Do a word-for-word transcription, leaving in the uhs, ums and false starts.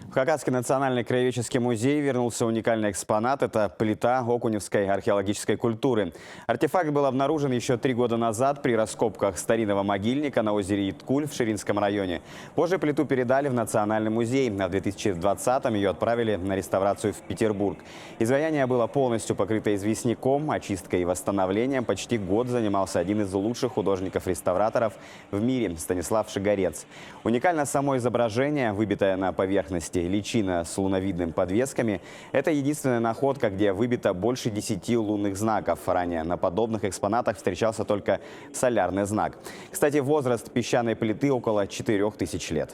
В Хакасский национальный краеведческий музей вернулся уникальный экспонат. Это плита окуневской археологической культуры. Артефакт был обнаружен ещё три года назад при раскопках старинного могильника на озере Иткуль в Ширинском районе. Позже плиту передали в Национальный музей, а в две тысячи двадцатом её отправили на реставрацию в Петербург. Изваяние было полностью покрыто известняком. Очисткой и восстановлением почти год занимался один из лучших художников-реставраторов в мире Станислав Шигарец. Уникально само изображение, выбитое на поверхности личина с луновидными подвесками. Это единственная находка, где выбито больше десяти лунных знаков. Ранее на подобных экспонатах встречался только солярный знак. Кстати, возраст песчаной плиты около четырёх тысяч лет.